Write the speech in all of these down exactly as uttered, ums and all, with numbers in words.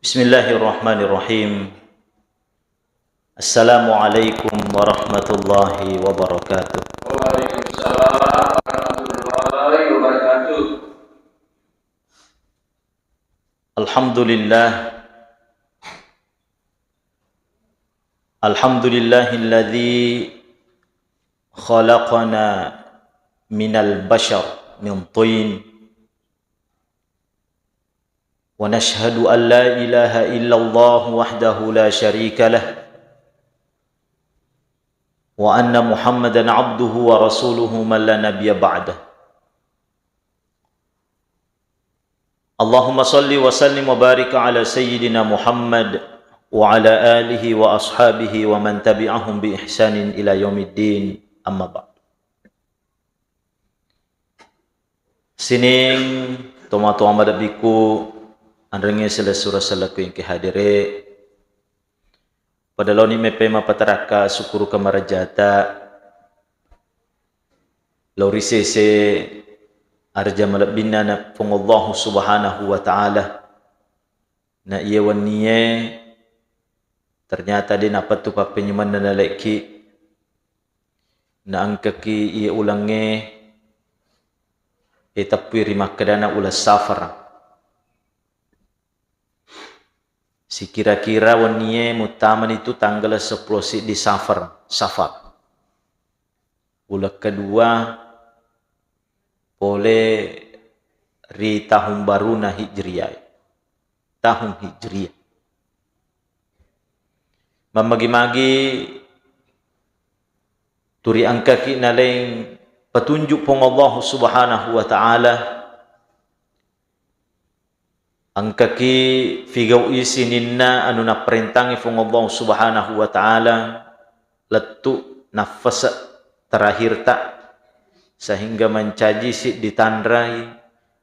Bismillahirrahmanirrahim. Assalamualaikum warahmatullahi wabarakatuh. Waalaikumsalam warahmatullahi wabarakatuh. Alhamdulillah. Alhamdulillahilladzi khalaqana minal bashar min tin. Wa nashhadu an la ilaha illallah wahdahu la syarika lah, wa anna Muhammadan abduhu wa rasuluhu man la nabiyya ba'dah. Allahumma salli wa sallim wa barik ala sayyidina Muhammad wa ala alihi wa ashabihi wa man tabi'ahum bi ihsanin ila yaumiddin, amma ba'd. Sining tomatoa madebbiku, anrengnge selessureng selleku engke hadere, pada laoni meppe mapatarakka sukkuruka marajata lao ri sese araja malebbinna na Puang Allahu Subhanahu wa Ta'ala. Na iye wennie ternyata de napettu pappenyumenna nalekki. Naengkaki iye ulengnge, e, teppui ri makkedana uleng Safar. Sikira-kira wennie muttamani tu tanggal seppulo siddi Safar, Safar. Uleng kedua pole ri tahun baruna Hijriah. Tahun Hijriah. Mammagi-magi turi engkaki naleng petunjuk Puang Allahu Subhanahu wa Ta'ala, engkaki figau'i sininna anu napparentangi Puang Allahu Subhanahu wa Ta'ala, lettu naffasa terakhirta, sehingga mancaji siddi tanrai,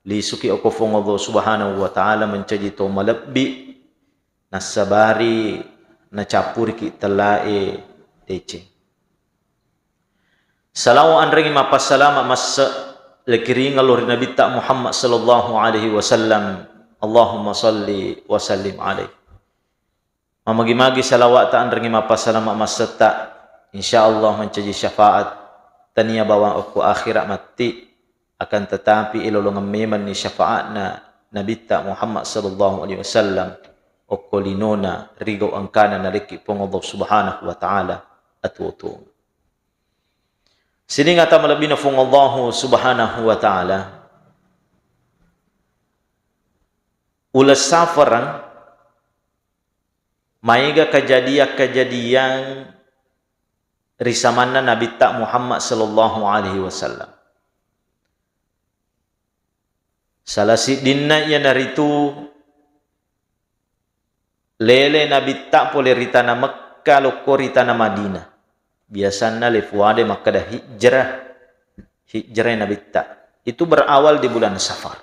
lisuki okko Puang Allahu Subhanahu wa Ta'ala, mancaji to malebbi, nassabari nacappuriki tellae deceng. Salawa anrengngi mappassalama masse lekiringa lo ri Nabitta Muhammad sallallahu alaihi wasallam. Allahumma salli wa sallim alaihi. Mamagi-magi salawa'ta anrengngi mappassalama massetta, insyaallah mancaji syafaat tania bawang okko akhirat matti. Akan tetapi, ilolongeng memanni syafaatna Nabitta Muhammad sallallahu alaihi wasallam okko linona rigau engkana nalekki Puang Allah Subhanahu wa Ta'ala atuo-tuo. Sining ata malebbina Puang Allah Subhanahu wa Ta'ala, uleng Safareng maega kajadiang-kajadiang ri samanna Nabitta Muhammad sallallahu alaihi wasallam. Sala siddinna iyanaritu lele Nabitta pole ri tana Mekka lokko ri tana Madinah. Biasanna le fuade makkeda hijrah, hijrah Nabitta. Itu berawal di bulan Safar.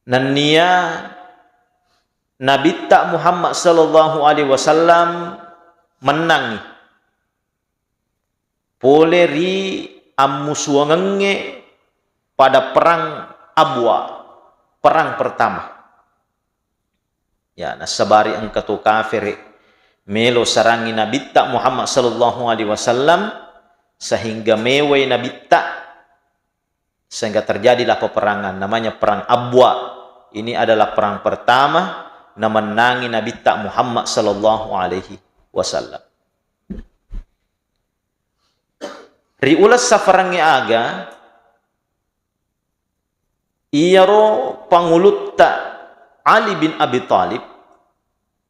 Nennia Nabitta Muhammad sallallahu alaihi wasallam mennangngi pole ri ammusuangengnge pada perang Abwa, perang pertama. Ya, nassabari engka to kafere melo sarangi Nabitta Muhammad sallallahu alaihi wasallam, sehingga mewai Nabitta, sehingga terjadilah peperangan, namanya Perang Abwa. Ini adalah perang pertama namennangi Nabitta Muhammad sallallahu alaihi wasallam. Ri uleng Safarengnge aga, iyaro pangulutta Ali bin Abi Thalib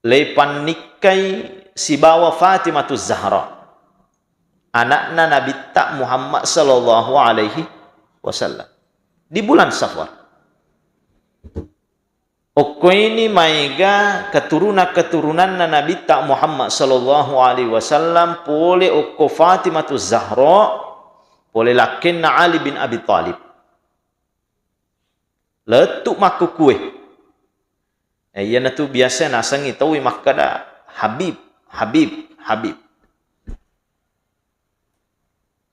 leipannikkai sibawa Fatimatu Zahra, anakna Nabitta Muhammad sallallahu alaihi wasallam, di bulan Safar. Okkoini maega keturunan-keturunanna Nabitta Muhammad sallallahu alaihi wasallam pole okko Fatimatu Zahra, pole lakkenna Ali bin Abi Thalib. Lettu makkukue. Eh, iyanatu biasa nasengngi tauwe makkeda, "Habib, Habib, Habib."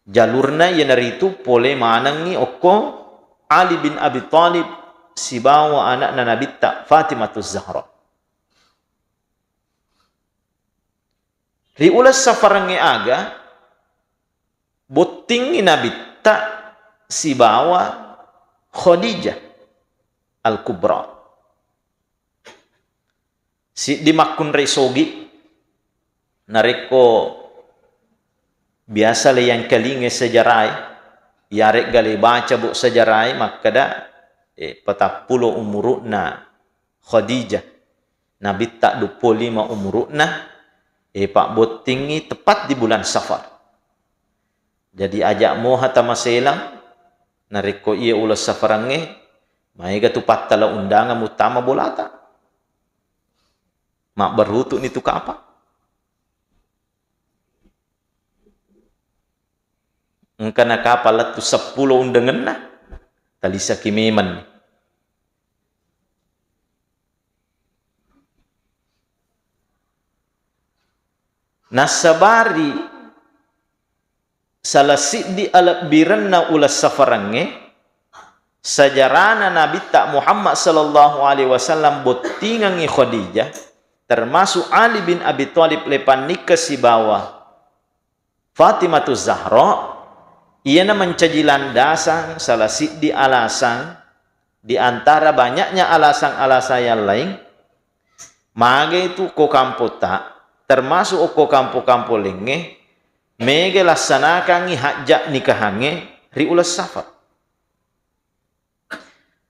Jalurna iyanaritu pole manengngi okko Ali bin Abi Thalib sibawa ana'na Nabitta Fatimatuz Zahra. Ri uleng safarengnge aga bottingngi Nabitta sibawa Khadijah Al-Kubra. Siddi makkunrai sogi, narekko biasa le yangkalingai sejarae, yaregga le baca bo sejarae makkeda, eh, patappulo umuru'na Khadijah, Nabitta duappulo lima umuru'na, eh, pabbottingngi tepat di bulan Safar. Jadi aja moha tamaselang, narekko iya uleng safarengnge, maega tu pattala undangan muttama bolata. Mabbarutu'ni tu kapang. Engkana kapang lettu seppulo undangenna, talisaki memenni. Nassabari sala siddi alebbirenna uleng safarengnge, sejarana Nabitta Muhammad sallallahu alaihi wasallam bottingengngi Khadijah, termasuk Ali bin Abi Thalib le pannikka sibawa Fatimatu Zahra, iyana mancaji landasang, sala siddi alasang di antara banyaknya alasang-alasang yang lain, magai tu ko kampotta, termasuk okko kampo-kampo lengnge, mega lassanakangngi hajja nikahangnge ri uleng Safar.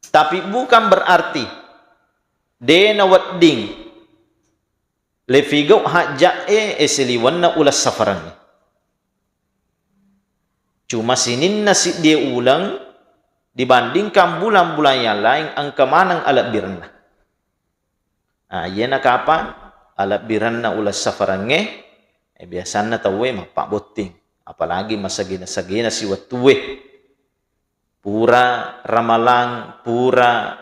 Tapi bukan berarti de nawedding le figau hajja'e, e, siliwenna uleng safarengnge. Cuma sininna siddie uleng dibandingkan bulan-bulan yang lain engka maneng alebbirenna. Ah, iyena kapang alebbirenna uleng safarengnge, eh, biasanna tauwe mappabbotting, apalagi masagena-sagena siwettuwe. Pura Ramalang, pura,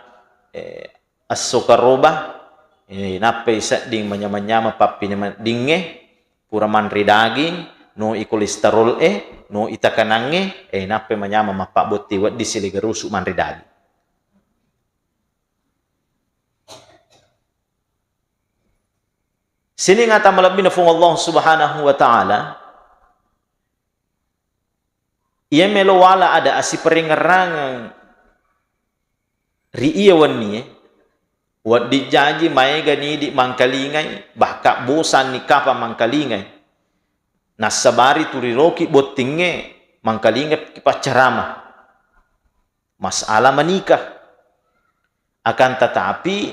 eh, esso karoba, eh, nappai sedding manyameng-nyameng pappine maddingnge, pura manre daging, no i kolesterol e, no i takanangnge, eh, nappai manyameng mappabbotting, wedding silega rusu manre daging. Sining ata malebbina Fuang Allah Subhanahu wa Ta'ala, iya melo wala ada asiparengerangeng ri iya wennie, wedding jaji maega nidi mangkalingai, bahkan bosanni kapang mangkalingai. Nassabari turiroki bottingnge mangkalinga paccarama. Masalah menikah. Akan tetapi,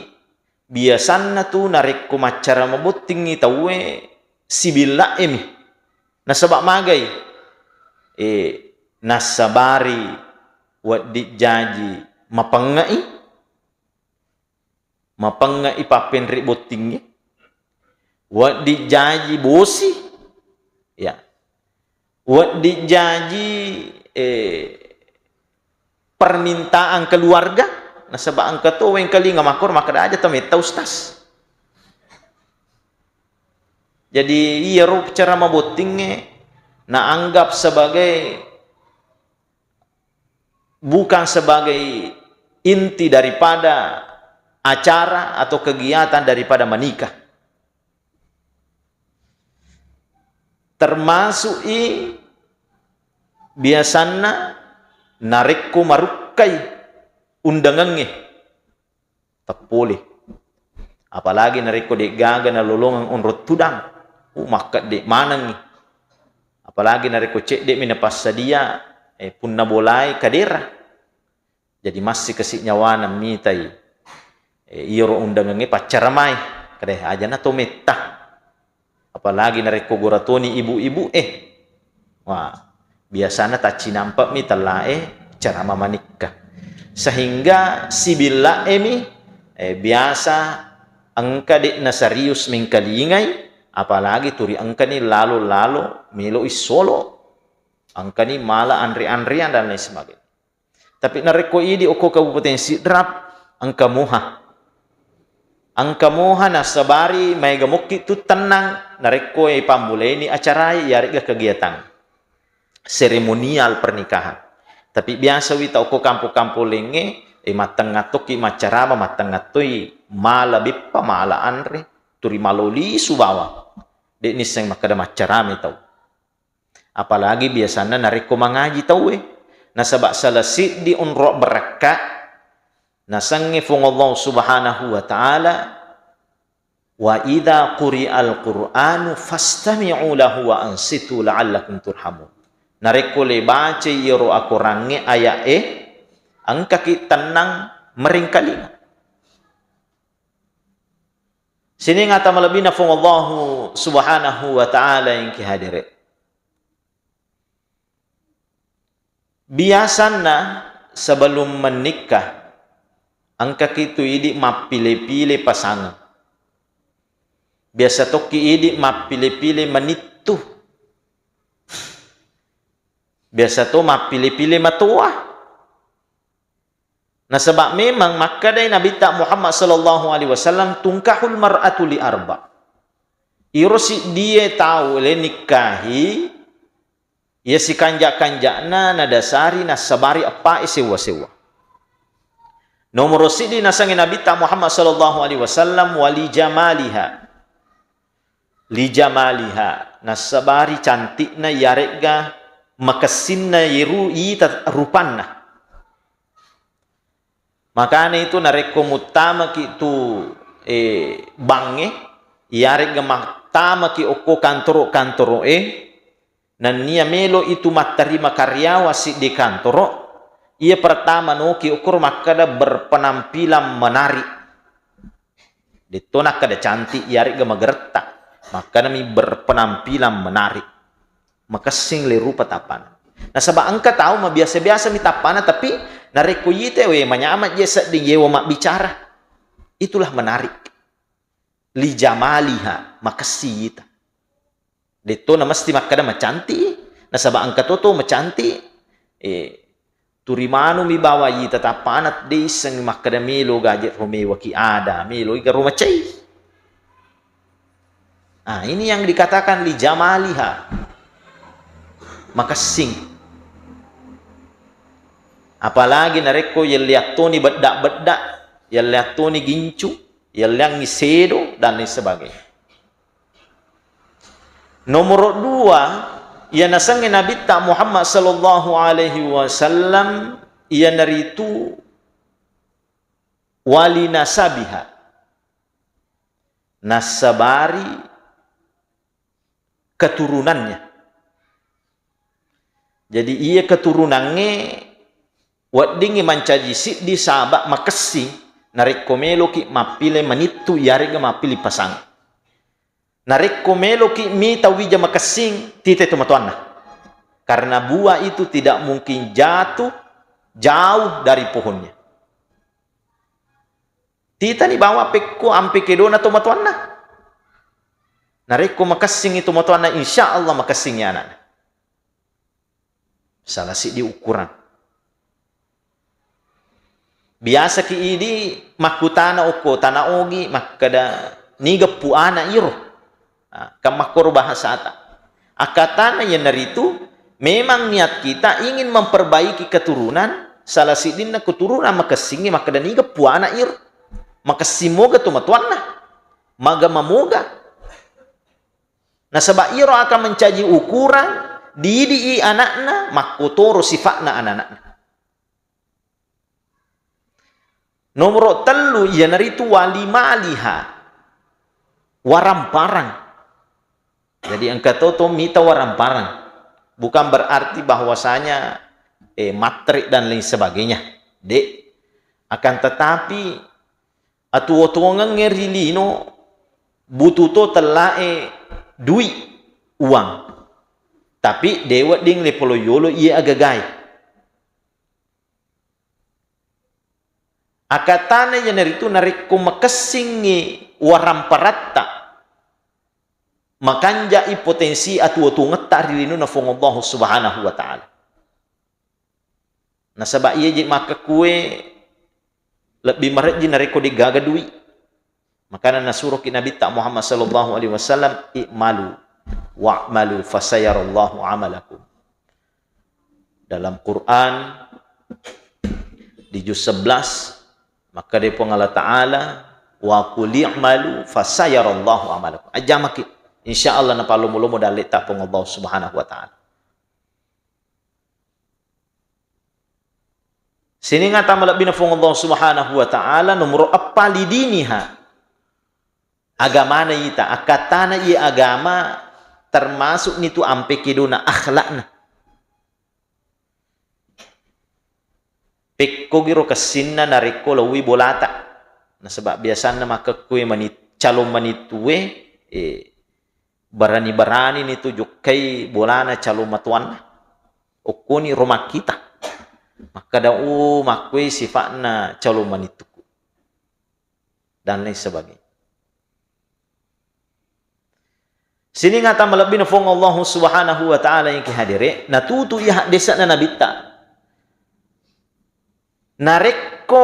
biasanna tu narekko maccarama bottingngi tauwe, sibilla'emi. Nasaba magai? Eh, nassabari wedding jaji mapengnge'i, mapengnge'i pappenre bottingnge, wedding jaji bosi, ya, wedding jaji, eh, permintaan keluarga, nasaba engka to wengkalinga makkoro makkeda aja tametta ustaz. Jadi iyaro cara mabottingnge naanggap sebagai, bukan sebagai inti daripada acara atau kegiatan daripada menikah. Termasuk i biasanna narekko marukkai undangengnge, teppole. Apalagi narekko de'gaga nalolongeng onrong tudang, uh, makkedde manengngi. Apalagi narekko cedde'mi napassadia, eh, punna bolae kadera. Jadi massi kasi nyawana mitai, eh, iyaro undangengnge paccaramai, kada ajana to metta. Apalagi narekko gora toni ibu-ibu, eh. Wah, biasana taccinampe'mi tellae carama manikka. Sehingga sibilla'emi, eh, biasa engka de'na serius mengkalingai, apalagi turi engkani lalo-lalo melo issolo, engkani mala anre-anrean dan lain sebagainya. Tapi narekko idi okko Kabupaten Sidrap, engka moha. Engka moha nassabari maega mokki tu tennang narekko ipammulaini acarai yaregga kegiatan seremonial pernikahan. Tapi biasa wi tau ko kampong-kampong lengnge, eh, mattengnga tokki maccarama, mattengnga toi mala beppa, mala anre, turi malo lisu bawang. De' nisseng makkeda maccarami tau. Apalagi biasanna narekko mangaji tauwe. Nasaba sala siddi onro barakka nasengnge Fuang Allah Subhanahu wa Ta'ala, "Wa idza quri'al Qur'anu fastami'u lahu wa ansitu la'allakum turhamun." Narekko le bacai iyaro akorangnge aya'e, engkaki tennang, meringkalinga. Sining ata malebbina Fuang Allahu Subhanahu wa Ta'ala engki hadere. Biasanna sebelum menikah, engkaki tu idi mappile-pile pasangeng. Biasa tokki idi mappile-pile manittu. Biasa to mappile-pile matoa. Nasaba memang makkedai Nabitta Muhammad sallallahu alaihi wasallam, "Tunkahul mar'atu li arba." Iro siddie tau le nikkahi, iya sikanja-kanja'na nadasari nassabari eppa e sewwa-sewwa. Nomoro siddi nasengnge Nabitta Muhammad sallallahu alaihi wasallam, "Wali jamaliha." Li jamaliha, nassabari cantikna iyaregga makessinna iru-, ita rupanna. Makana itu narekko muttamaki tu, eh, bangnge, iyaregga mattamaki okko kantoro-kantoro e, nennia melo itu mattarima karyawan siddi kantoro, iya pertama noki okoro makkeda berpenampilan menarik. Detto nakkeda cantik, iyaregga mageretta. Makkedami berpenampilan menarik. Makessing le rupa tappana. Nasaba engka tau mabiasa-biasa mi tappana, tapi narekko yite, we, manyameng je sedding yewa mabbicara. Itulah menarik. Li jamaliha, makessing yita. Detto na mesti makkeda macantik, nasaba engka to to macantik. Eh, turi manumi bawa yita tappana, de isseng makkeda melo gaje ro mewaki ada, melo iga ro macai. Ah, ini yang dikatakan li jamaliha. Makessing. Apalagi narekko yelliattoni bedda-bedda, yelliattoni gincu, yelliangngi sedo, dan lain sebagainya. Nomoro dua, iya nasengnge Nabitta Muhammad sallallahu alaihi wasallam, iyanaritu wali nasabiha. Nassabari keturunannya. Jadi, iya keturunangnge weddingngi mancaji siddi saba makessing narekko meloki mappile manittu iyaregga mappile pasang. Narekko meloki mita wija makessing, tita tomatoanna. Karena buah itu tidak mungkin jatuh jauh dari pohonnya. Titani bawa pekko ampe kedona tomatoanna. Narekko makessingngi tomatoanna, insya Allah makessingngi anakna. Salah siddi ukuran. Biasaki idi makkutana okko tana ogi makkeda, "Niga pu ana iro?" Ah, kan makkoro bahasata. Akkatana iyanaritu, memang niat kita ingin memperbaiki keturunan, salah siddinna keturunan makessingngi makkeda, "Niga pu ana iro?" Makessing moga tomatoanna. Maga mamoga. Nasaba iyaro akan mencaji ukuran, didii anakna, makkotoro sifa'na ananakna. Nomoro tellu, iyanaritu wali maliha, waramparang. Jadi engka to, to mita waramparang. Bukan berarti bahwasanya, eh, matrik dan lain sebagainya. Dek. Akan tetapi, atuwo-tuwongengnge ri lino, butu to tellae dui, uang. Tapi de wedding le polo yolo iye agagae. Akatana iyanaritu narekko makessingngi waramparatta, makanjai potensi atuwo-tuwongetta ri linona Fuang Allahu Subhanahu wa Ta'ala. Nasaba iyaji makkekkue lebbi marejji narekko degaga dui. Makana nasuroki Nabitta Muhammad sallallahu alaihi wasallam, "I'malu wa'malu fasayarallahu amalakum." Dalam Quran, di juz sebelas, makkeda Puang Allah Ta'ala, "Wa qul i'malu fasayarallahu amalakum." Ajjamaki. Insya Allah napallomo-lomo dalletta Puang Allah Subhanahu wa Ta'ala. Sining ata malebbina Puang Allah Subhanahu wa Ta'ala, nomoro eppa, lidiniha. Agamana ita, akkattana iye agama, termasuk nitu ampe kedona akhlakna. Pekkogiro kessinna narekko laowi bolata. Nasaba biasanna makkekkue mani-, calon manitue, eh, barani-barani nitu jokkai bolana calon matoanna. Okkoni ro makkita. Makkeda, "Oh, makkue sifa'na calon manituku." Dan lain sebagainya. Sining ata malebbina Puang Allah Subhanahu wa Ta'ala engki hadere, natutu iya haddese'na nabitta. Narekko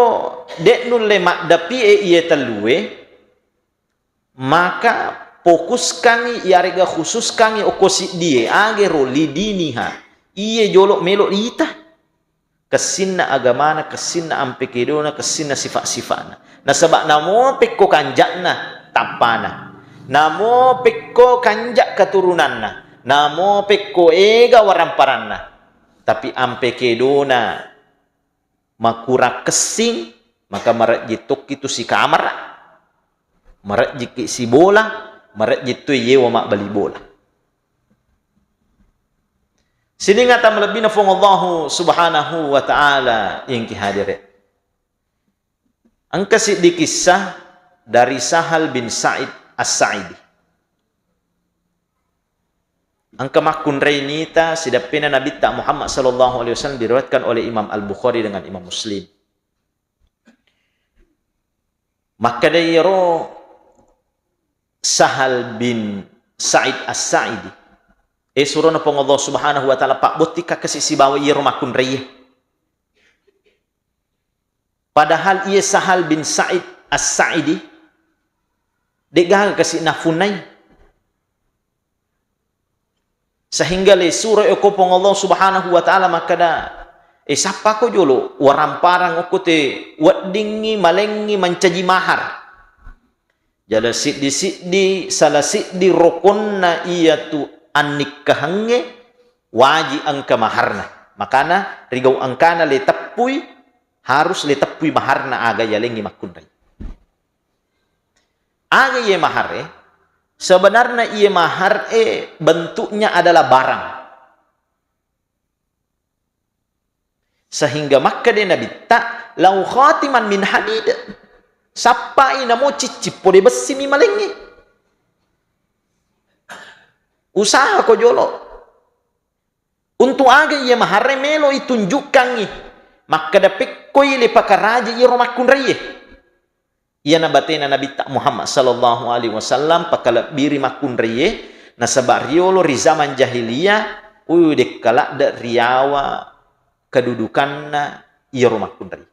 de' nulle maddapie iye tellue, maka fokuskangngi, iyarega khususkangngi okko siddie, agero lidiniha, iye jolo melo ita. Kessinna agamana, kessinna ampe kedona, kessinna sifat-sifatna. Nasaba namo pekko kanja'na tappana. Namo pekko kanja keturunanna. Namo pekko ega waramparanna. Tapi ampe kedona makurang kessing, maka marejji tokki tu sikamara. Marejjiki sibola, marejji tu yewa mabbali bola. Sining ata malebbina Puang Allahu Subhanahu wa Ta'ala engki hadere. Engka siddi kisah dari Sahal bin Sa'id As-Sa'idi. Engka makkunrai nita sidappena Nabitta Muhammad sallallahu alaihi wasallam, diriwayatkan oleh Imam Al-Bukhari dengan Imam Muslim. Makkeda iyaro Sahal bin Sa'id As-Sa'idi, "E surona Puang Allah Subhanahu wa Ta'ala, pabbottikka kasi sibawa iyaro makkunraiye." Padahal iye Sahal bin Sa'id As-Sa'idi, de'gaga kasi nafunnai. Sehingga le suro eko Puang Allah Subhanahu wa Ta'ala makkeda, "E, sappako jolo, waramparang okko te weddingngi malengngi mancaji mahar." Jala siddi-siddi, sala siddi rokonna iyatu annikkahangnge waji engka maharna. Makana rigau engkana le teppui, harus le teppui maharna aga yalengngi makkunrai. Aga iye mahar e? Sebenarnya iye mahar e bentuknya adalah barang. Sehingga makkeda Nabitta, "Lau khatiman min hadid." Sappai namo ciccippo de bessi mi malengngi. Usaha ko jolo. Untuk aga iye mahar e melo itunjukkangngi. Makkeda pekkoi le pakaraja iyaro makkunraiye. Iyana batena Nabitta Muhammad sallallahu alaihi wasallam pakalebbiri makkunraiye, nasaba riolo ri zaman jahiliyah, uyu dekka ladde riawa kedudukanna iyaro makkunrai.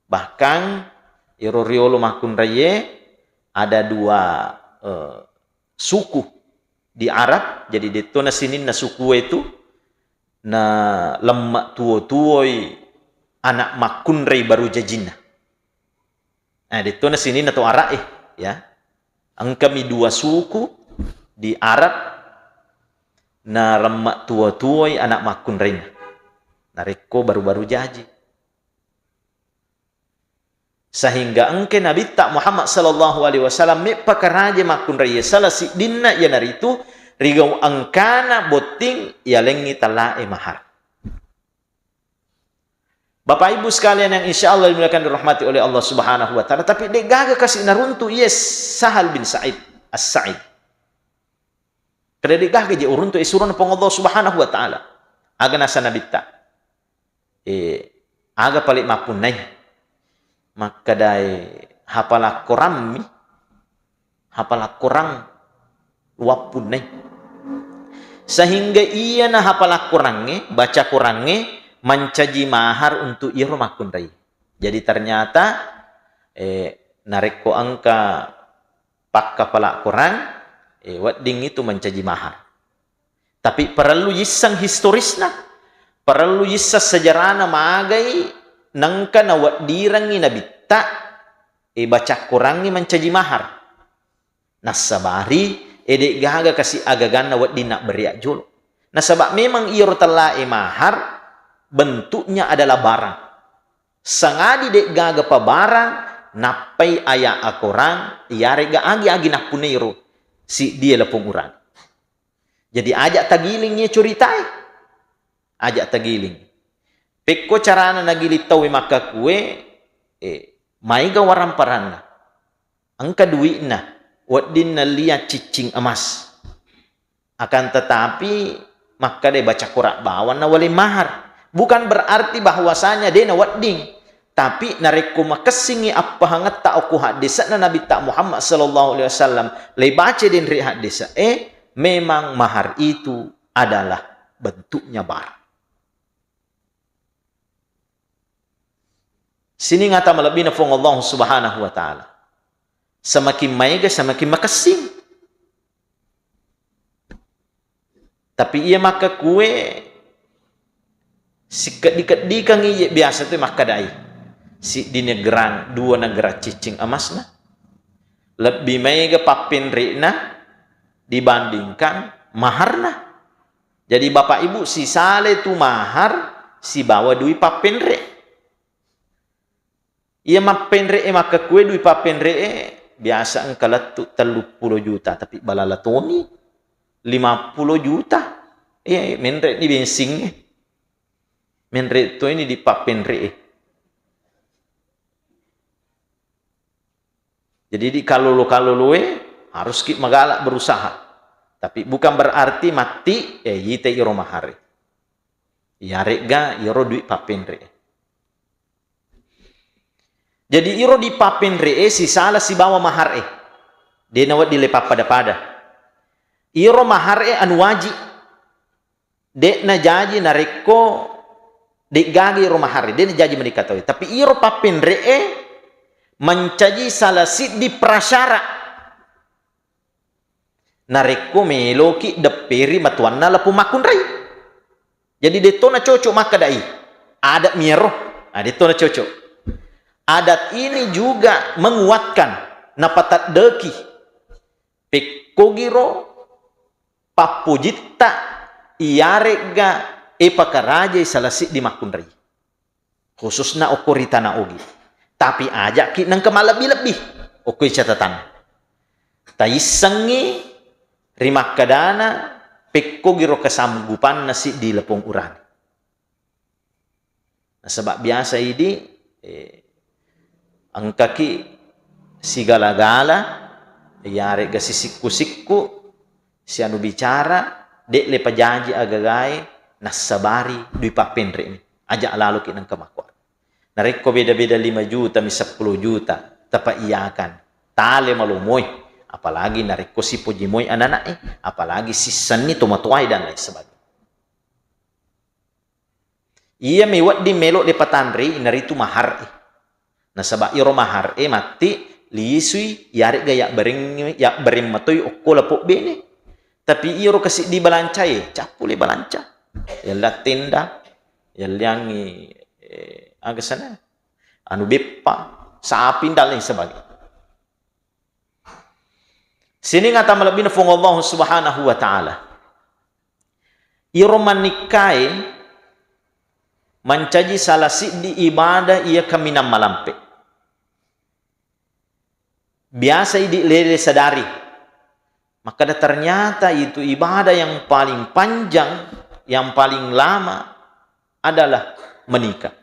Bahkan iyaro riolo makkunraiye ada dua, eh, suku di Arab, jadi dettona sininna sukue itu na lemma tuo-tuoi anak makkunrai baru jajinna. Eh, dettona sininna to Arab e, ya. Engkami dua suku di Arab na lemma tuo-tuoi anak makkunrainna. Narekko baru-baru jaji. Sehingga engke Nabitta Muhammad sallallahu alaihi wasallam meppakaraja makkunraiye, sala siddinna iyanaritu rigau engkana botting yalengngi talae mahar. Bapak Ibu sekalian yang insya Allah dimuliakan dirahmati oleh Allah Subhanahu wa Ta'ala, tapi de'gaga kasi naruntu iye Sahal bin Sa'id As-Sa'id. Kada de'gaga je uruntu, e surona Puang Allah Subhanahu wa Ta'ala. Aga nasa Nabitta? Eh, aga pale mappunnai? Makkedae, hapala korammi, hapala korang wappunnai. Sehingga iyana hapala korangnge, baca korangnge, mancaji mahar untuk iyaro makkunrai. Jadi ternyata, eh, narekko engka pakkapala korang, eh, wedding itu mancaji mahar. Tapi parellu yisseng historisna, parellu yisseng sejarana magai nengka naweddirengngi nabitta, e, baca Korangnge mancaji mahar. Nassabari, e, de'gaga kasi agaganna wedding nabberea jolo. Nasaba memang iyaro tellae mahar bentuknya adalah barang. Sangadi de'gaga pa barang, nappai aya akorang, iyare'ga agi-agi nappuneiro siddie lapong urane. Jadi aja tagiling ye curitae. Aja tagiling. Pekko carana nagiling tauwe makkakue, eh, maega waramparanna. Engka dui'na, wedding nalia ciccing emas. Akan tetapi, makkeda baca Quran bawang nawaleng mahar. Bukan berarti bahwasanya de nawedding. Tapi narekko makessingngi appahangetta okko haddese'na Nabitta Muhammad sallallahu alaihi wasallam, leibaca denre haddese'e, memang mahar itu adalah bentuknya barang. Sining ata malebbina Puang Allah Subhanahu wa Ta'ala. Semakin maega, semakin makessing. Tapi iya makkakue, sikkeddi-keddikangngi, iye biasa tu makkedai, siddi negerang, dua negerang ciccing emasna. Lebbi maega pappenre'na dibandingkan maharna. Jadi, Bapak Ibu, sisale tu mahar sibawa dui pappenre. Iya mappenre'e makkakue dui pappenre'e biasa engka lettu telluppulo juta, tapi balala toni limappulo juta. Iya, menre'ni bensingnge. Menre' toni di pappenre'e. Jadi di kalolo-kaloloe haruski magala berusaha. Tapi bukan berarti matti, eh, yite iro mahare. Iyare'ga iro dui pappenre'e. Jadi iro di pappenre'e sisala sibawa mahar'e. De nawedding le pappada-pada. Iro mahar'e anu waji. De'na jaji narekko de'gaga iro mahar'e, de'na jaji menikah tauwe. Tapi iro pappenre'e mancaji sala siddi prasyarat. Narekko meloki depperi matuanna lapong makkunrai. Jadi dettona cocok makkedai, adat miero. Ah, dettona cocok. Adat ini juga menguatkan, napataddeki. Pekkogiro pappojitta iyare'ga e pakarajai sala siddi makkunrai. Khususna okko ri tana Ogi. Tapi aja'ki nengka malebbi-lebbi okko i catatanna. Taissengngi ri makkedana pekkogiro kesanggupanna siddi lapong urane. Nasaba biasa idi, eh, engkaki sigala-gala, iyare'ga sisikku-sikku, sianu bicara, de' le pajaji agagae, nassabari dui pappenre'ni. Aja laloki nengka makkuaro. Narekko beda-beda lima juta mi, seppulo juta, tapaiyakan. Tale malomoi, apalagi narekko sipoji moi anana'e, apalagi sissenni tomatoae dan lain sebagainya. Iyami wedding melo le patanrei, inaritu mahar'e. Nasaba iyaro mahar'e matti lisui, iyare'ga yabbereng-, yabbereng matoi okko lapong bene. Tapi iyaro kasiddi balancae, cappu le balanca. Yalliang tenda, yalliangngi, eh, aga sana, anu beppa, sapi, dan lain sebagainya. Sining ata malebbina Puang Allah Subhanahu wa Ta'ala. Iyaro mannikkae mancaji sala siddi ibadah iya kaminang malampe. Biasa idi lele sadari. Makkeda, ternyata itu ibadah yang paling panjang, yang paling lama adalah menikah.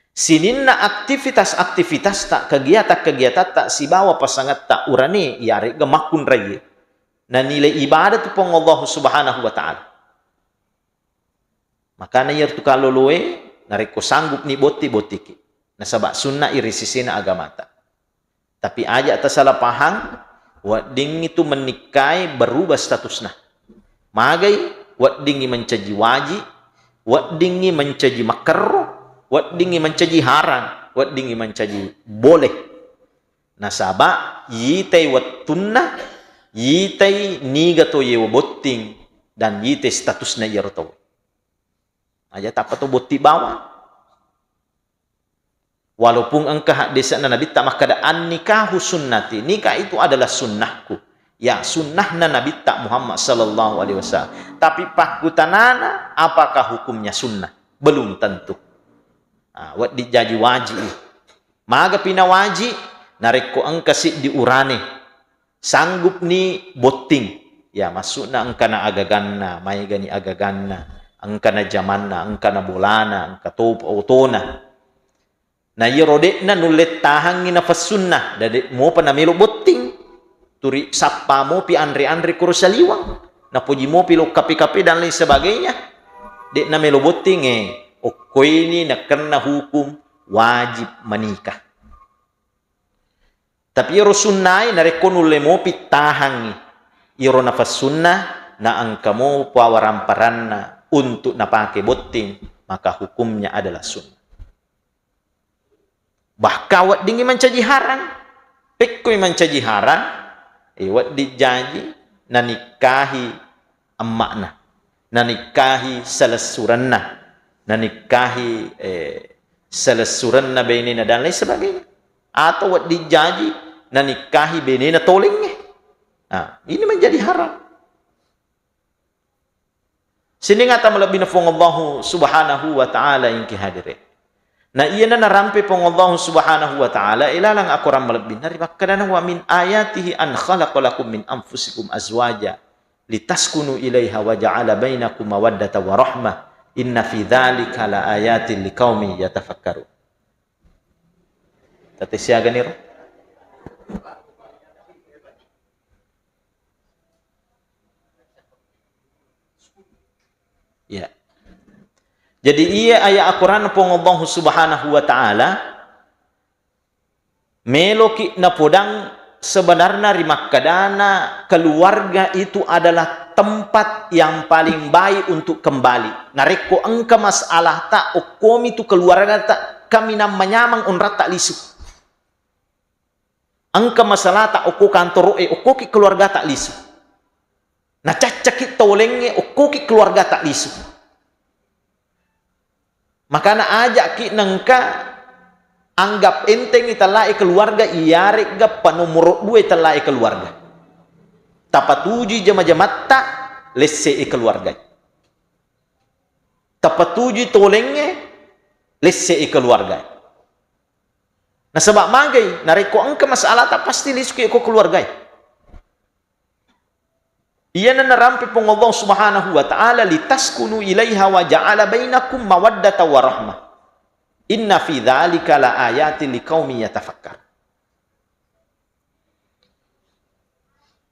Sininna aktivitas-aktivitasta, kegiatan-kegiatatta sibawa pasangetta urane, iyare'ga makkunraie, nanilai ibadah tu Puang Allah Subhanahu wa Ta'ala. Makana iyaro tu kaloloe, narekko sanggupni botti, bottiki. Nasaba sunna'i ri sesena agamata. Tapi aja tasala pahang, weddingngi tu mennikkae berubah statusna. Magai, weddingngi mencaji waji, weddingngi mencaji makerro, weddingngi mencaji harang, weddingngi mencaji boleh. Nasaba yitai wettunna, yitai niga to yewa botting, dan yitai statusna iyaro tau. Aja tappa to botti bawang. Walaupun engka haddese'na Nabitta makkeda, "An-nikahu sunnati," nikah itu adalah sunnahku. Ya, sunnahna Nabitta Muhammad sallallahu alaihi wasallam. Tapi pakkutanana, apakah hukumnya sunnah? Belum tentu. Ah, wedding jaji waji. Maga pi nawaji, narekko engka siddi urane, sanggupni botting. Ya, maksudna engkana agaganna, maegani agaganna, engkana jamanna, engkana bolana, engka to otona. Na iyaro de'na nulle tahangngi nafassunna, dade' mopa namelo botting. Turi sappa mopi anre-anre kuro saliweng, napoji mopi lo kape-kape dan lain sebagainya. De'na melo botting, eh, okkoini nakenna hukum wajib menikah. Tapi iyaro sunnae narekko nulle mopi tahangngi iyaro nafassunna, na engka mopa waramparanna untuk napake botting, maka hukumnya adalah sunnah. Bahkan weddingngi mancaji harang. Pekkoi mancaji harang, eh, wedding jaji nanikkahi emma'na, nanikkahi salessurenna, nanikkahi, eh, salessurenna benena dan lain sebagainya. Atau wedding jaji nanikkahi benena tolengnge. Nah, ini menjadi haram. Sining ata malebbina Puang Allahu Subhanahu wa Ta'ala engki hadire. Na iyana narampe Puang Allahu Subhanahu wa Ta'ala ilalang akorang malebbinna rimakkedana, "Wa min ayatihi an khalaqa lakum min anfusikum azwaja litaskunu ilaiha wa ja'ala bainakum mawaddata wa rahmah. Inna fi dzalika la ayatin liqaumin yatafakkarun." Tette siaganiro? Ya. Jadi iya ayat Al-Quran Puang Allahu Subhanahu wa Ta'ala meloki napodang sebenarna rimakkedana keluarga itu adalah tempat yang paling baik untuk kembali. Narekko engka masalah ta okkomi tu keluarga ta kaminang manyamang onratta lisu. Engka masalata okko kantoro'e, okkoki keluargata lisu. Nacaccaki tolengnge, okkoki keluargata lisu. Makana aja'ki nengka anggap entengi tellae keluarga, iyaregga panomoro dua tellae keluarga. Tapatuju jama-jamatta, lesse'i keluarga. Tapatuju tolengnge, lesse'i keluarga. Nasaba magai, narekko engka masalata, pasti lisuki ko keluargae. Iyana narampe Puang Allah Subhanahu wa Ta'ala, "Litaskunu ilaiha wa ja'ala bainakum mawaddata wa rahmah. Inna fi dzalika la ayatin liqaumin yatafakkar."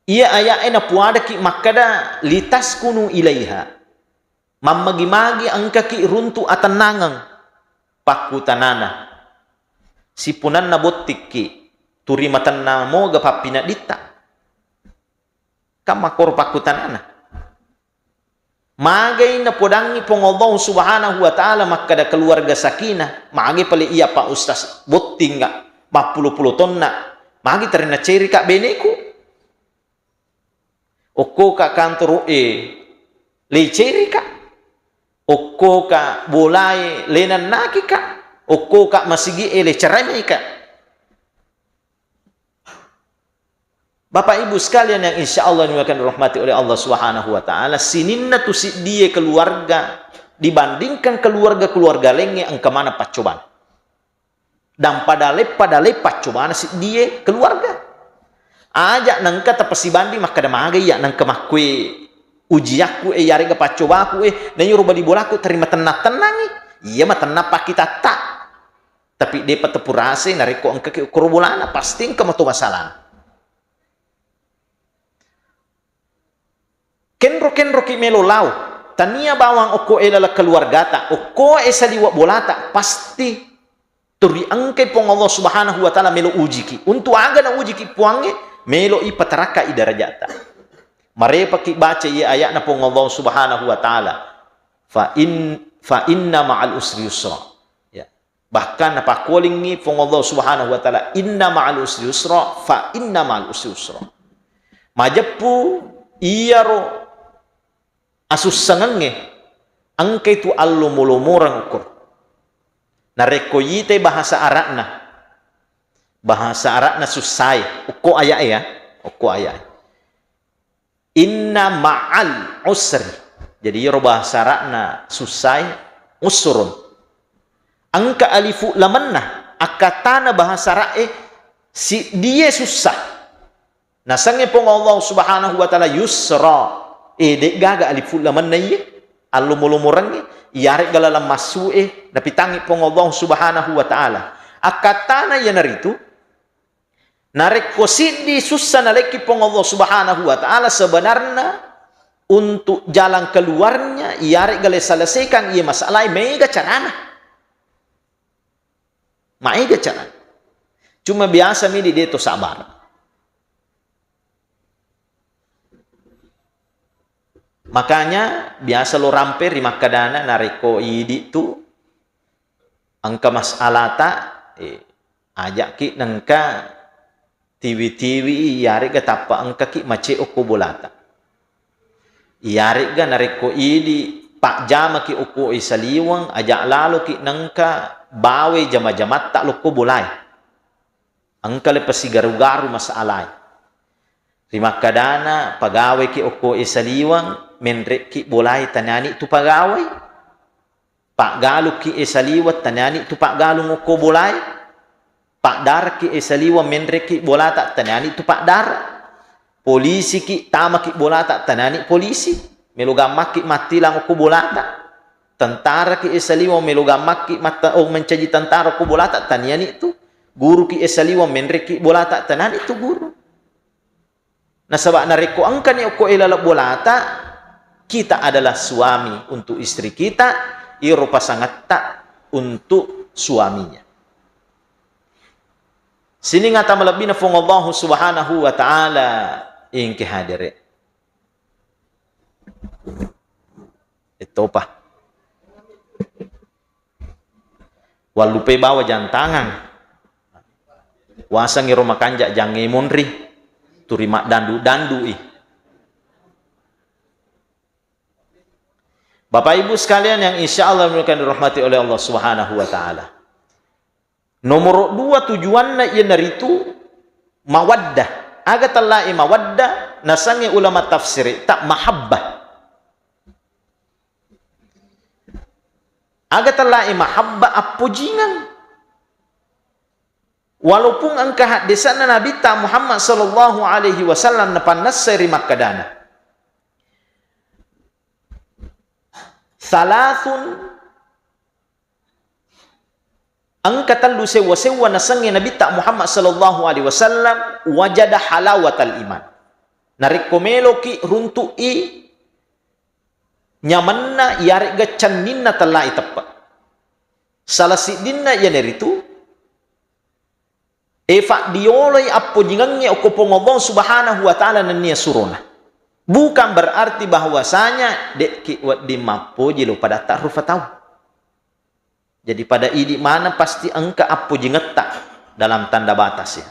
Iya aya'e napuadaki makkeda, "Litaskunu ilaiha." Mammagi-magi engkaki runtu atennangeng. Pakkutanana, sipunanna bottikki, turi matennang moga pappinedditta? Kan makkoro pakkutanana. Magai napodangngi Puang Allah Subhanahu wa Ta'ala makkeda keluarga sakinah, magai pale iya Pak Ustaz bottinga mappulo-pulo tonna, magi tarina cerika beneku? Okkoka kantoro'e, le cerika. Okkoka bolae, le nennakika. Okkoka masigi'e, le ceramaika. Bapak Ibu sekalian yang insya Allah dimuliakan dirahmati oleh Allah Subhanahu wa Ta'ala, sininna tu siddie keluarga dibandingkan keluarga-keluarga lainnya engka maneng paccobana. Dan pada leppa-, pada leppa paccobana siddie keluarga. Aja nengka tapasibanding makkeda maga iya nengka makkue ujiakku e, yarega paccobaku e, na iyaro bali bolaku terima tenna-tennangi. Iya matennang pakkitatta. Tapi depa tepurase narekko engkaki ukkoro bolana, pasti engka mato masalana. Kenro-kenroki melo lao, tania bawang okko e laleng keluargata, okko e saliweng bolata, pasti turi engkai Puang Allah Subhanahu wa Ta'ala melo ujiki. Untuk aga na ujiki Puangnge? Melo i patarakka i darajata. Marepaki baca iya ayatna Puang Allah Subhanahu wa Ta'ala. Fa in, fa inna ma'al usri yusra. Ya. Bahkan napakkolingngi Puang Allah Subhanahu wa Ta'ala, "Inna ma'al usri yusra, fa inna ma'al usri yusra." Majeppu iyaro asussangengnge, Engka itu allomo-lomoreng ukur. Narekko itai bahasa Arabna, bahasa Arabna sussae, ukko aya'e ya, ukko aya'e. Inna ma'al usri. Jadi, iyaro bahasa Arabna sussae, usrun. Engka alifu lamenna, akkattana bahasa Arab'e, siddie sussa. Nasengnge Puang Allah Subhanahu wa Ta'ala yusra. Eh, de'gaga alifu lamenna iye. Allomo-lomorengnge, iyare'ga laleng massu'e, napitangngi Puang Allah Subhanahu wa Ta'ala. Akkattana iyanaritu, narekko siddi sussa nalekki Puang Allah Subhanahu wa Ta'ala, sebenarna untuk jalan keluarnya, iyare'ga le selesaikan iye masalae, maega carana. Maega carana. Cuma biasa mi di deto sabar. Makanya, biasa lo rampe ri makkadana, narekko idi tu engka masalata, eh, aja'ki nengka tiwi-tiwi, iyare'ga tappa engkaki mace okko bolata. Iyare'ga narekko idi pajjamaki okko e saliweng, aja' laloki nengka bawe jama-jamatta lokko bolae. Engka le pasigaru-garu masalae. Rimakkadana, pagaweki okko e saliweng, menre'ki bolae, taniani tu pagawai. Paggalukki e saliweng, taniani tu paggalung okko bolae. Pagdarakki e saliweng, menre'ki bolata, taniani tu pagdara. Polisiki, tamaki bolata, taniani polisi. Melo gammakki mattilang okko bolata. Tentaraki e saliweng, melo gammakki matta-, oh, mencaji tentara okko bolata, taniani tu. Guruki e saliweng, menre'ki bolata, taniani tu guru. Nasaba narekko engkani okko e laleng bolata, kita adalah suami untuk istri kita, iro pasangetta untuk suaminya. Sining ata malebbina Puang Allahu Subhanahu wa Ta'ala, engke hadere. Ettopa. Wallupai bawa jam tangan. Wasengngi ro makanja jangnge monri. Turi maddandu-dandui. Bapak Ibu sekalian yang insya Allah dimuliakan dirahmati oleh Allah Subhanahu wa Ta'ala. Nomoro dua tujuanna iyanaritu mawaddah. Aga tellae mawaddah, nasengnge ulama tafsir, tak mahabbah. Aga tellae mahabbah, appojingeng. Walaupun engka haddesanna Nabitta Muhammad sallallahu alaihi wasallam napannessai ri makkadana. Salasun, engka tellu sewwa-sewwa nasengnge Nabitta Muhammad sallallahu alaihi wasallam wajada halawatal iman. Narekko meloki runtu'i nyamenna iyare'ga cenninna tellae teppe. Salah siddinna iyanaritu, e, faddioloi appojingengnge okko Puang Allah Subhanahu wa Ta'ala nennia surona. Bukan berarti bahwasanya de'ki wedding mappoji lo padatta rufa tau. Jadi pada idi maneng pasti engka appojingetta dalam tanda batas ya.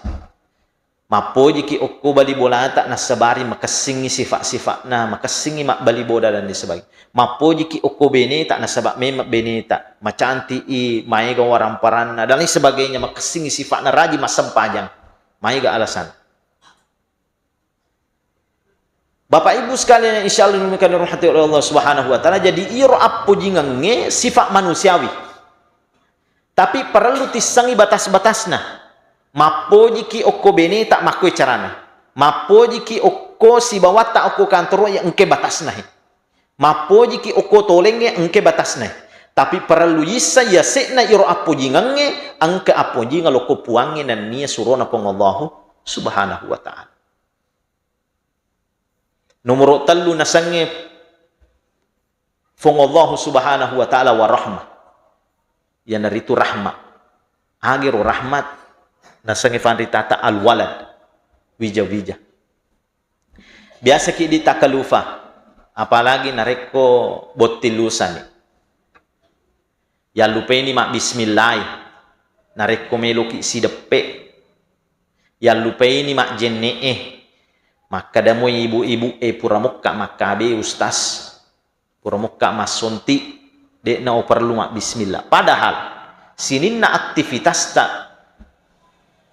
Mappojiki okko bali bolata nassabari makessingngi sifat-sifatna, makessingngi mabbali bola dan lain sebagainya. Mappojiki okko beneta nasaba memang beneta macanti'i, maega waramparanna dan lain sebagainya, makessingngi sifatna, rajin massempajang, maega alasan. Bapak Ibu sekalian yang insya Allah dimuliakan dirahmati oleh Allah Subhanahu wa Ta'ala, jadi iro appojingengnge sifat manusiawi. Tapi parellu tissengngi batas-batasna. Mappojiki okko beneta makkoi carana. Mappojiki okko sibawatta okko kantoro ya engke batasna he. Mappojiki okko tolengnge engke batasna he. Tapi parellu yisseng yase'na iro appojingengnge engka appojingeng lokko puangnge nennia surona Puang Allahu Subhanahu wa Ta'ala. Nomoro tellu nasengnge Puang Allahu Subhanahu wa Ta'ala wa rahmah. Iyanaritu rahmat. Agero rahmat nasengnge fanritata al-walad, wija-wija. Biasaki ditakalufa, apalagi narekko botting lusani. Yallupaini mabbismillai narekko meloki sideppe. Yallupaini majjenne'e. Makkadamoi ibu-ibu'e pura mokka makkabe ustaz. Pura mokka massonti, de'na operlu mabbismillah. Padahal sininna aktivitasta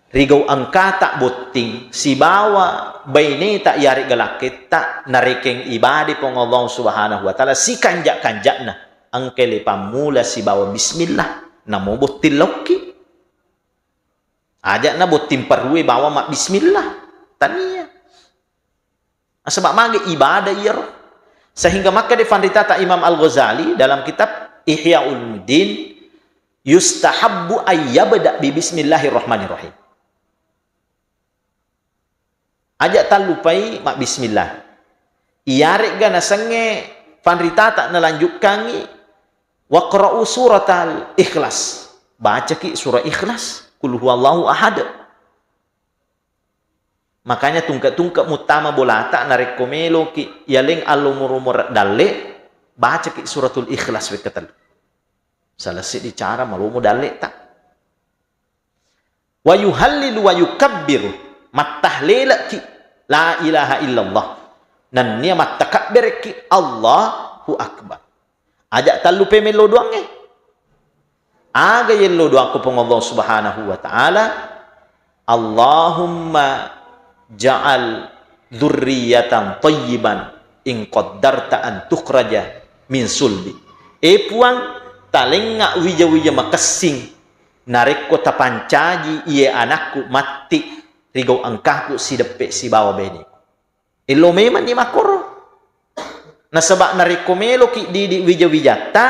rigau engkata botting sibawa baineta iyare'ga lakketta narekeng ibade Puang Allah Subhanahu wa Ta'ala sikanja-kanja'na, engkai le pammula sibawa bismillah, namo botting laukki. Aja'na botting parue bawang mabbismillah. Tania. Nasaba mage ibadah iyaro. Sehingga makkeda fanritata Imam Al-Ghazali dalam kitab Ihya Ulumuddin, "Yustahabbu ayyabda bi bismillahirrahmanirrahim." Aja tallupai mabbismillah. Iyare'ga nasengnge fanritata nalanjukkangngi, "Waqra'u suratal Ikhlas." Bacaki surah Ikhlas, Qul huwallahu ahad. Makanya tungke-tungke muttama bolata narekko meloki yaleng allo moro-moro dalle, bacaki suratul Ikhlas wekka tellu. Salah seddi cara malomo dalle ta. Wa yuhallilu wa yukabbiru, mattahlelekki la ilaha illallah. Nennia mattakabberekki Allahu Akbar. Aja tallupai mello doangnge. Aga yello doakku Puang Allah Subhanahu wa Ta'ala, "Allahumma ja'al dzurriyyatan thayyiban in qaddarta an tukhraja min sulbi." E Puang, talengnga wija-wija makessing narekko tapancaji iye anakku matti rigau engkaku sideppe sibawa bainengku. Ello memanni makkoro. Nasaba narekko meloki didi wija-wijatta,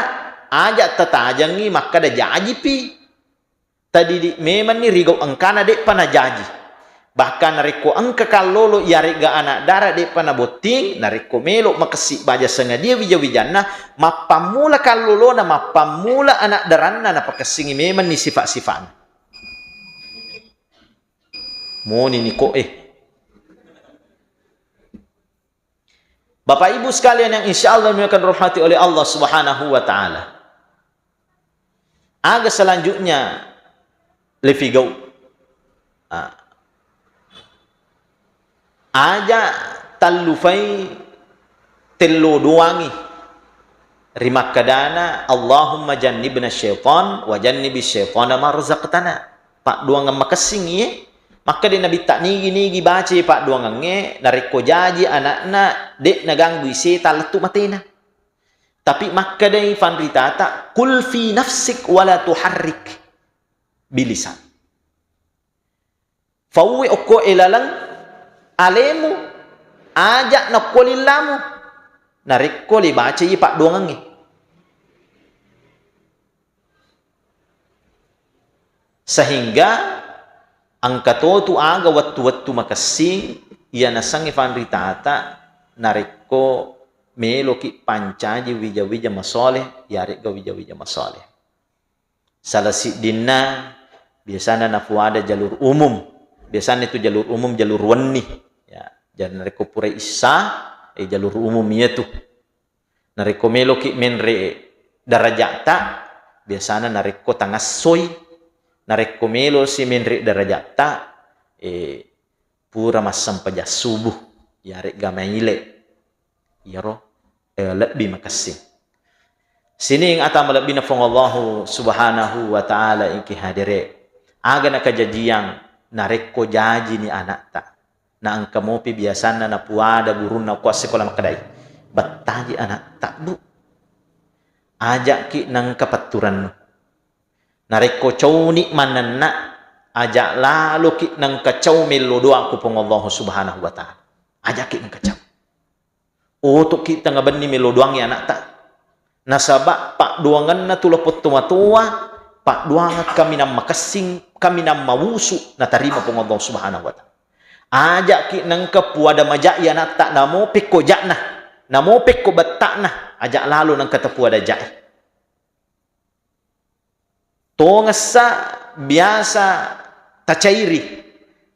aja tatajengngi makkeda jajipi. Tadidi memanni rigau engkana de'pa najaji. Bahkan narekko engka kallolo iyare'ga anak dara de'pa nabotting, narekko melo makessi baja sengadia wija-wijanna, mappammula kallolona, mappammula anak daranna, napakessingi memanni sifat-sifatna. Moni ni ko eh. Bapak Ibu sekalian yang insya Allah dimuliakan rahmati oleh Allah Subhanahu wa Ta'ala. Aga selanjutnya lefigau. Ah. Aja tallufai tello doangi. Rimakkedana, "Allahumma jannibna syaitan wa jannibis syaitana ma razaqtana." Paddoangeng makessing iye. Makkeda Nabitta, "Nigi-nigi baca paddoangengnge, narekko jaji anakna, de' naganggui setan lettu matena." Tapi makkedai fanritata, "Qul fi nafsik wa la tuharrik bilisan." Fauwi okko e laleng alemu, aja nokko lillamu. Narekko libaca iye paddoangengnge. Sehingga engka to tu aga wettu-wettu makessing iya nasengnge fanritata narekko meloki pancaji wija-wija masoleh, iyare'ga wija-wija masoleh. Salah siddinna biasana nafuada jalur umum. Biasana itu jalur umum, jalur wenni. Ya, jadi narekko pura issa, eh, jalur umum iyatu. Narekko meloki menre darajata, biasana narekko tangassoi. Narekko melosi menre darajata, eh, pura massempajang subuh, iyare'ga maile. Iyaro, eh, lebbi makessing. Sining ata malebbina Fuang Allahu Subhanahu wa Ta'ala engki hadere. Aga nakajajiang narekko jajini anakta. Na engka mopi biasanna napuada gurunna ko assikola makkedai, "Bettaji anakta, Bu. Aja'ki nengka petturennu. Narekko cauni manenna, aja laloki nengka cau mello doa ku Puang Allahu Subhanahu wa Ta'ala. Aja'ki nengka cau." Otoki tengnga benni melo doangngi anakta. Nasaba paddoangenna tu lapong tomatoa, paddoangeng kaminang makessing, kaminang mawusu natarima Puang Allah Subhanahu wa Ta'ala. Aja'ki nengka puada majai anakta, namo pekko ja'na, namo pekko betta'na, aja lalo nengka tapuada jai. Tongessa biasa tacairi,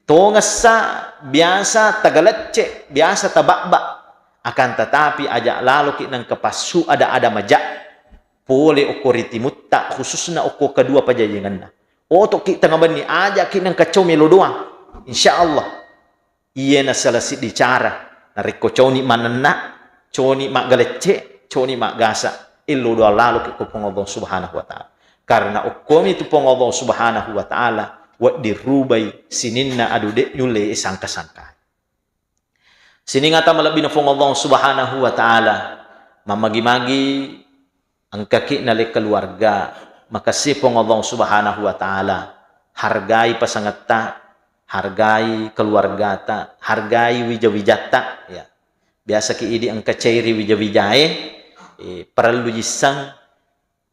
tongessa biasa tagalecce, biasa tababba. Akan tetapi aja laloki nengka passu ada-ada maja pole okko ri timutta, khususna okko kedua pajajiangenna. Otoki tengnga benni, aja'ki nengka cau melo doang. Insya Allah. Iyena salah siddi cara. Narekko coni manenna, coni maggalecce, coni maggasa, illo doang lalo ki ko Puang Allah Subhanahu wa Ta'ala. Karena okkomi tu Puang Allah Subhanahu wa Ta'ala, wedding rubai sininna adu de nulle sangka-sangka. Sining ata malebbi na Puang Allah Subhanahu wa Ta'ala, mamagi-magi engkaki nale keluarga, makasih Puang Allah Subhanahu wa Ta'ala, hargai pasangetta, hargai keluargata, hargai wija-wijatta, ya. Biasa ki idi engka cairi wija-wijae, eh, parellu jisseng,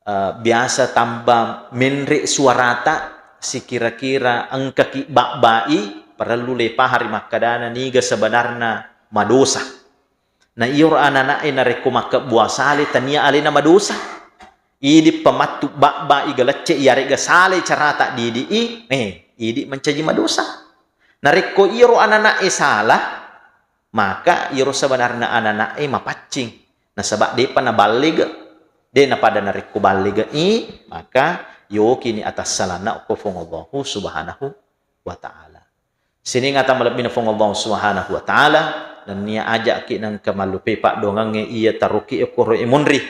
eh, biasa tamba menre suarata, sikira-kira engkaki babbai, parellu lepaha ri makkadana niga sebenarna madosa. Na iyaro anana'e narekko makkebbua sale tania alena madosa. Idi pamattu babbai galecce iyarega sale carata didi'i, eh, idi mancaji madosa. Narekko iyaro anana'e salah, maka iyaro sebenarna anana'e mapaccing. Nasaba depa naballega. De napada narekko ballega'i, maka yokini atassalanna okko Puang Allahu Subhanahu wa Ta'ala. Sining ata malebbina Puang Allah Subhanahu wa Ta'ala, nennia aja'ki nengka mallupe paddoangengnge iya taroki okoro e munri.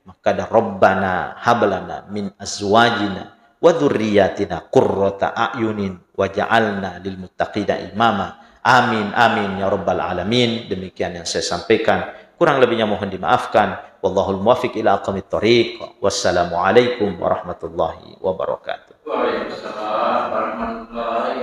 Makkada, "Rabbana hablana min azwajina wa dzurriyyatina qurrata a'yunin waj'alna lil muttaqina imama." Amin, amin, ya rabbal alamin. Demikian yang saya sampaikan. Kurang lebihnya mohon dimaafkan. Wallahul muwaffiq ila aqwamit thariq. Wassalamualaikum warahmatullahi wabarakatuh. Waalaikumsalam warahmatullahi